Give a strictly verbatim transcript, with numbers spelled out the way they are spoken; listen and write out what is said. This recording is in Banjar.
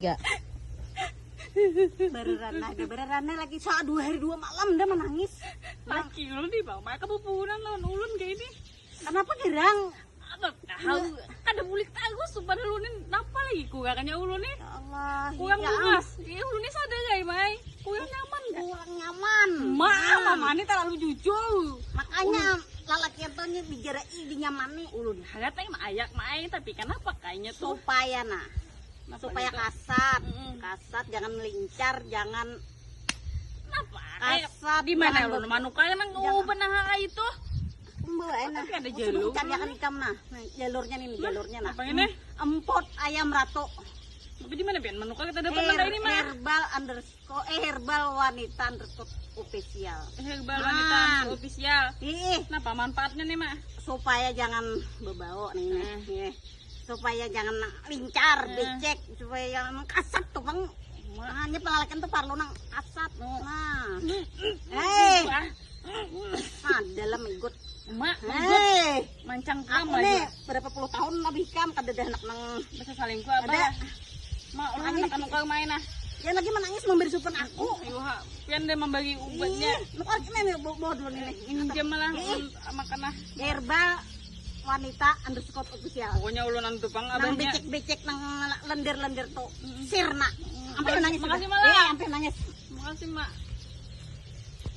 Gak. Bereranah, dah bereranah lagi. Soal dua hari dua malam dah menangis. Laki ulun di bawah kabuburan lawan ulun kayak ini. Kenapa girang? Apa tahu? Kada bulik tagus sumpah ulun ini. Napa lagi kurangnya ulun nih? Ya Allah. Kurang Ya luas. Ya ulun ini sadar ya mai. Kurang nyaman gak? Kurang nyaman. Ma, mama ini terlalu jujur. Makanya lalakian tuh nya dijarai dinyamani. Ulun harat ai maayak mai, tapi kenapa kayaknya tuh? Supaya nah, Kenapa supaya gitu? Kasat, Mm-mm. Kasat, jangan lincar, jangan Kenapa? Kasat, Di mana jangan ulun ber- manukar nang jangan- uban naha itu? Mbak enak. Tapi ada Sudah jalur. Cariakan ikam nah. Nah, jalurnya nih, jalurnya nah. Apa ini? Empot ayam ratu. Tapi di mana pian manukar kita dapat nang ini mah? Herbal underscore eh herbal wanita underscore official. Herbal Ah. Wanita Official. Ih, Kenapa manfaatnya nih mak? Supaya jangan berbau nih, nih. Eh. Nih. Supaya jangan lincar, Eh. becek, supaya jangan kasat tuh, Bang. Makanya pelalakan tuh perlu nang kasat. Nah. Eh, Wah, nah, dalam ikut. Mak, Hei, mancang aku kam nih lagi. Berapa puluh tahun abih kam kada ada anak nang Bisa salingkuh apa? Ada. Mak, ulun Makanya anak anu kau main ah. Yang lagi menangis memberi supan aku. Ayuha, pian deh membagi ubatnya. Ih, nukar ini nih bawa, bawa dulu nih. Injam malah Ih. makan ah. Herbal wanita underscore official. Pokoknya ulun anu tuh bang Nang abahnya. Becek-becek nang lender-lender tuh. Sirna. Sampai nangis. Makasih, Sudah. Mala. Eh, sampai nangis. Makasih mak.